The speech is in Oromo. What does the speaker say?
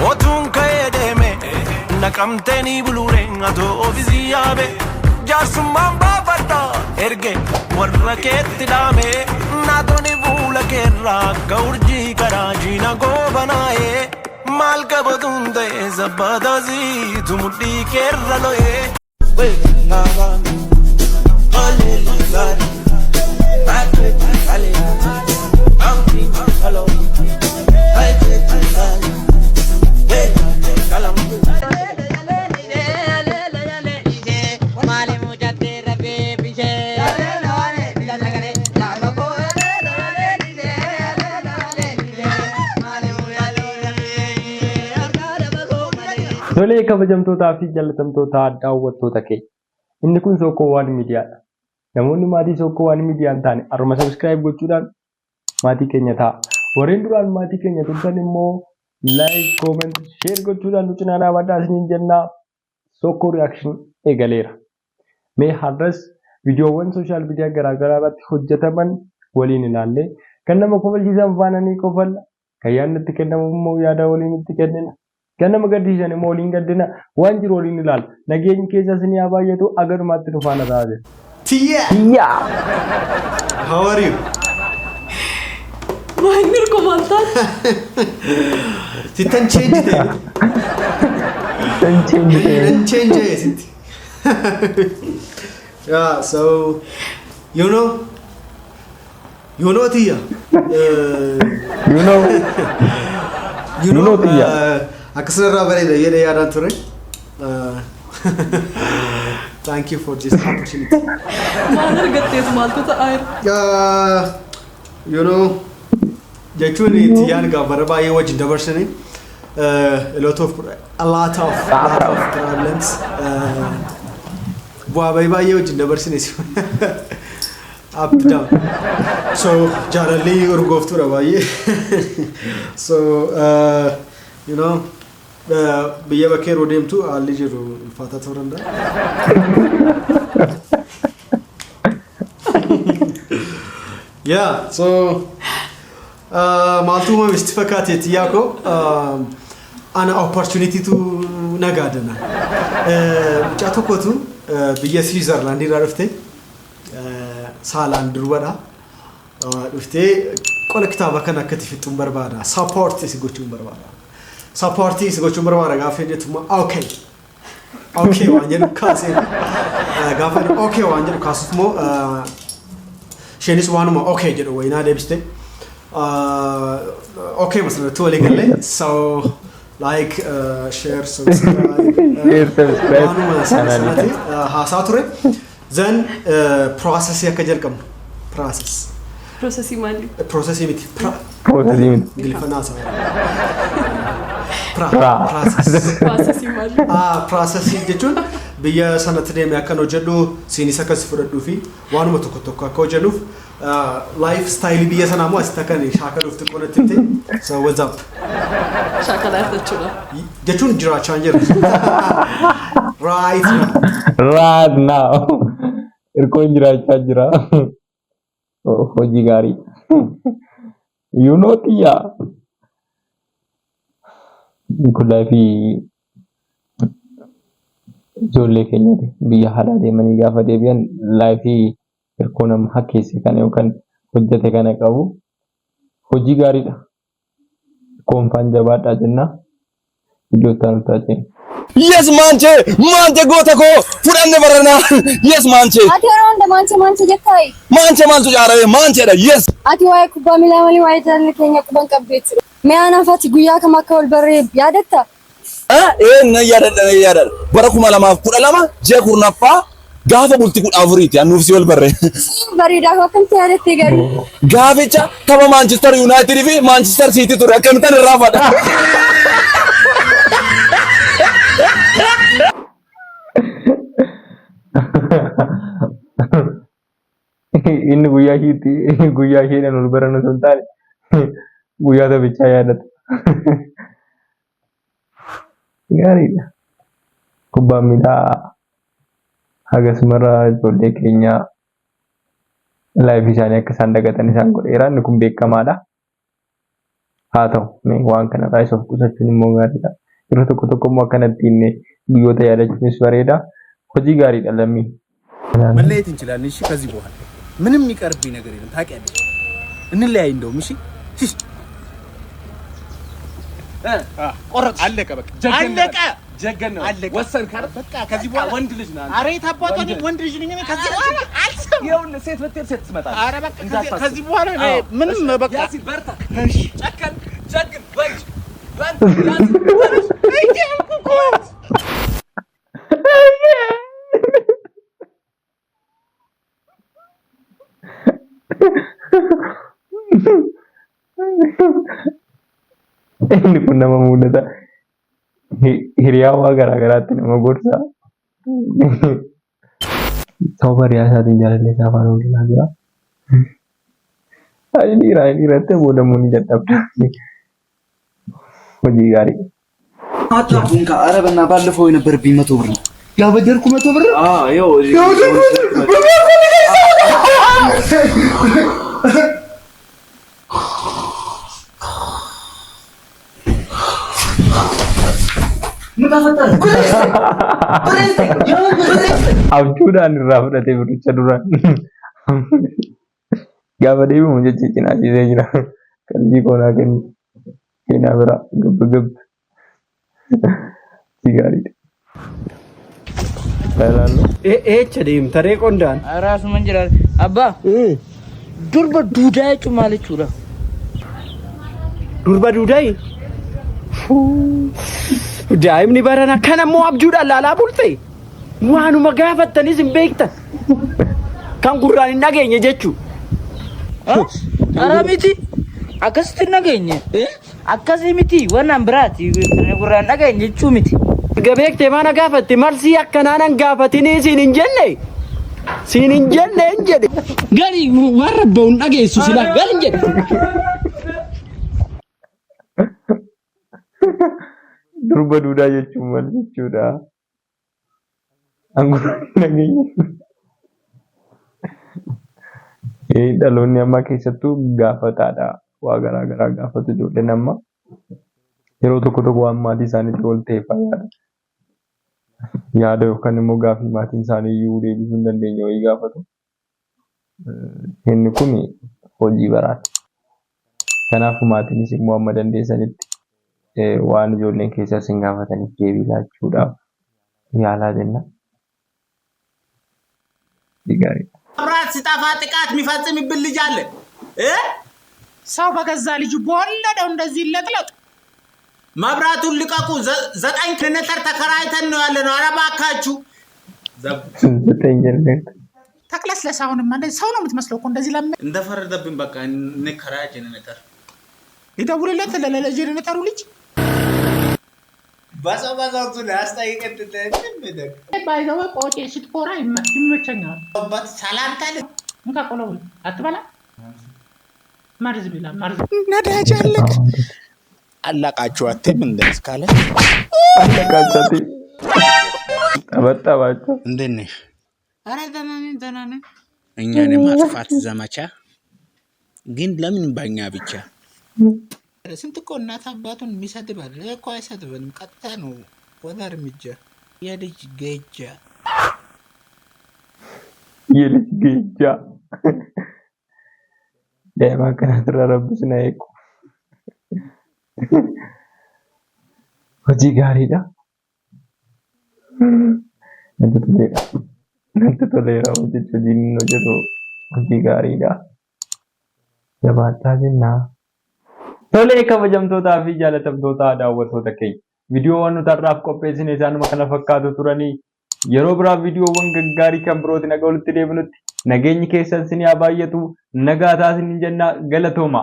Otuun ka'ee deeme naqamtee ni buluure atoo ofiisii yaabe jaarsummaan baafadha erge warra keetti dhaame naatoni fuula keerraa akka urjii karaa jiina goobanaa'ee maal qabatuun ta'e sabbataasiitu mudhii keerra lo'ee. Tolee kabajamtootaa fi jallatamtoota daawwattoota keenya. Inni kun Sookoo Waan Miidiyaadha. Namoonni maatii Sookoo Waan Miidiyaa hin taane haruma subscribe gochuudhaan maatii keenya ta'a. Warreen duraan maatii keenya turtan immoo like, comment, share gochuudhaan nu cinaa dhaabadhaa isiniin jennaa. Sookoo Reaction eegaleera. Mee har'as viidiyoowwan sooshaal miidiyaa garaagaraa irratti hojjetaman waliin ilaallee kan nama kofalchiisan faana ni kofalla. Kan yaadni itti kennamu immoo yaada waliin itti kennina. Kan nama gaddisiisan immoo waliin gaddina. Waan jiru waliin ilaalla. Nageenyi keessa isinii haa baay'atu agarumaatti nu faana ta'aa jira. Tiyya! Tiyyaa! How are you? Maanni hirko maal taate? Sittan change ta'e. Sittan change ta'e. Nan change ta'e sitti. Yeah, so you know Tiyya. You know. You You know know, Tiyya. Akkasumarraa bareeda jedhee yaadaan ture. Thank you for this opportunity. Maal argatteetu maaltu ta'aa jira? Jechuun Tiyyaan egaa bara baay'ee wajjin dabarsine a lot of problems, bu'aa bahii baay'ee wajjin dabarsine, up down, so jaalalli urgooftuudha baay'ee. So biyya bakkee yeroo deemtu haalli jiru ulfaataa ta'uu danda'a. Yeah, so maaltu uumame sitti fakkaate Tiyyaa koo? Ana opportunitytu nagaadana. Mucaa tokkotu biyya Switzerland irraa dhufte, saalaan durbadha. Dhuftee qola kitaaba kana akka itti fixuun barbaada. Support si gochuun barbaada. Support si gochuun barbaada gaafa jettu immoo okay. Okay waan jedhu kaasee, gaafa inni okay waan jedhu kaasuuf immoo isheenis waanuma okay jedhu wayinaa deebiste. Okay masirratti walii galle, so like, share, subscribe, Share, subscribe, waanuma sana kanaan sanatti haasaa ture. Then processii akka jalqabnu process. Processii maalii? Processii miti. Processii miti. Ingiliffaan haasaa. Pra. Process. Processii maalii? Ah, processii jechuun biyya sanatti deemee akkan hojjedhu, siinis akkas fudhadhuu fi waanuma tokko tokko akka hojjennuuf, life style biyya sanaa immoo asitti akkan shaakaluuf xiqqoo natti himte. So what's up? Shaakalaa jechuudha. Jechuun jiraachaa hin jiru. Right now. Right now. Hirkoon jiraachaa jira. Hojii gaarii. You know Tiyyaa. Kun life ijoollee keenyati. Biyya alaa deemanii gaafa deebi'an life hirkoo nama hakkeesse kana yookaan hojjete kana qabu. Hojii gaariidha. Koonfaan jabaadhaa jenna. Iddoo itti aanutti haa ceenu. Yes maanchee, maanchee goota koo fudhanne baranaa. Yes maanchee. Ati yeroo hunda maanchee maanchee jettaayi. Maanchee maaltu jaarame maancheedha. Yes. Ati waa'ee kubbaa miilaa malee waa'ee jaalala keenya quban qabdu jechuudha. Mee anaaf ati guyyaa kam akka wal barree yaadatta? Ee, nan yaadadha, nan yaadadha. Bara 2012 ji'a 10ffaa gaafa bultii 14ti annuuf si wal barre. Bareedaa koo, akkamitti yaadattee garuu? Gaaficha tapha Manchester United fi Manchester City ture, akkamittan irraa fadha. Inni guyyaa ishiitti guyyaa isheedhaan ol baran osoo hin taane guyyaa taphichaa yaadata. Gaariidha. Kubbaan miilaa hagas mara ijoollee keenya life isaanii akka isaan dagatan isaan godheera. Inni kun beekamaadha. Haa ta'u mee waan kanarraa isa of qusachuun immoo gaariidha. Yeroo tokko tokko immoo akkanatti inni guyyoota yaadachuunis bareeda. Hojii gaariidha lammii. መለየት እንችላለን። እሺ፣ ከዚህ በኋላ ምንም የሚቀርብኝ ነገር የለም። ታውቂያለሽ። እንለያይ እንደውም። እሺ፣ እሺ። ቆረጥ አለቀ። በቃ አለቀ። ጀገን ነው አለቀ። ወሰንክ አይደል? በቃ ከዚህ በኋላ ወንድ ልጅ ነህ አንተ። ኧረ የት አባቷ ነኝ? ወንድ ልጅ ነኝ እኔ። ከዚህ በኋላ አልሰማም። ይኸውልህ ሴት ብትሄድ ሴት ትመጣለች። ኧረ በቃ እንዳታስብ። ከዚህ በኋላ እኔ አዎ። ምንም እሺ፣ በቃ ያሲን በርታ። እሺ። ጨከን ጀግን ወንድ ወንድ ያሲን ወንድ። እያልኩ እኮ Inni kun nama mudata. Hiriyaa waa garaa garaatti nama gorsa. Sababa hiriyaa isaatiin jaalallee isaa faana hojjetaa jira. Ani dhiiraa dhiiratti booda immoo ni dadhabda. Hojii gaarii. አታቡንካ ኧረ በእናትህ ባለፈው የነበረብኝ 100 ብር ነው ያበደርኩ 100 ብር። አዎ ምን ተፈጠረ? Abjuudhaan irraa fudhatee biricha duraan. Gaafa deebi'u jechi cinaa ciisee jira. Qalbii koonaa kennu. Seenaa biraa gabba gabba. Hojii gaariidha. Ilaallu. Eecha deemta ree qondaan? ራሱ jira. Abbaa, durba duudaa jechuun maal jechuudha? Durba duudaayi? Daa'imni barana kan ammoo abjuudhaan laalaa bulte. Waanuma gaafattanis hin beektan. Kan gurraan hin dhageenye jechuu. Ara miti. Akkasitti hin dhageenye. Akkasii miti wannan biraati. Kan gurraan dhageenye jechuu miti. Erga beektee maana gaafatte marsii akkanaa nan gaafatinii siin hin jenne. Siin hin jenne hin jedhe. Gali waan rabba'u hin dhageessu silaa gali hin jedhe. Durba duudaa jechuun maal jechuudha? Anguraan nageenya. Dhaloonni ammaa keessattuu gaafataadha. Waa garaa garaa gaafatu ijoolleen ammaa. Yeroo tokko tokko waan maatii isaaniitti ol ta'e fa'aa yaada. Yaada yookaan immoo gaaffii maatiin isaanii iyyuu deebisuu hin dandeenye wayii gaafatu. Inni kun hojii baraati. Kanaafuu maatiinis immoo hamma dandeessanitti waan ijoolleen keessaa isin gaafataniif deebii laachuudhaaf yaalaa jenna. Gaariidha. መብራት ሲጠፋ ጥቃት የሚፈጽምብን ልጅ አለ እ ሰው በገዛ ልጁ በወለደው እንደዚህ ይለጥለጥ። መብራቱን ልቀቁ። 9 ጄኔሬተር ተከራይተን ነው ያለ ነው። ኧረ እባካችሁ። 9 ጀነሬተር። ተቅለስለስ። አሁንማ እንደዚህ ሰው ነው የምትመስለው እኮ እንደዚህ ለምን እንደፈረደብን በቃ እንከራይ ጄኔሬተር። ሊደውልለት ለጀነሬተሩ ልጅ። በሰው በሰው ሊያስጠይቀን ባይዘወ ቆጬ ስትኮራ ይመቸኛል። ሰላምታ እንካ ቆሎ ብላ አትበላ መርዝ ብላ መርዝ። ነዳጅ አለቀ። አላቃችሁ አትይም እንደዚህ ካለ አለቃቸው ጠበጠባቸው። እንዴት ነሽ? ኧረ ደህና ነኝ ደህና ነኝ። እኛን የማጥፋት ዘመቻ ግን ለምን በእኛ ብቻ? ስንት እኮ እናት አባቱን የሚሰድብ አለ። ይሄ እኮ አይሰድብንም፣ ቀጥታ ነው ወደ እርምጃ። የልጅ ገጃ። የልጅ ገጃ። Daa'ima akkanaatirraa rabbis na eegu. Hojii gaariidha. Natti toleera. Natti toleera hojichi hojiin inni hojjetu hojii gaariidha. Jabaadhaa jennaa. Tolee kabajamtootaa fi jaalatamtoota daawwattoota keenya. Viidiyoowwan nuti har'aaf qopheessine isaanuma kana fakkaatu turanii yeroo biraa viidiyoowwan gaggaarii kan birootiin akka walitti deebinutti nageenyi keessan isin haa baay'atu, nagaa taasisin jenna, galatooma.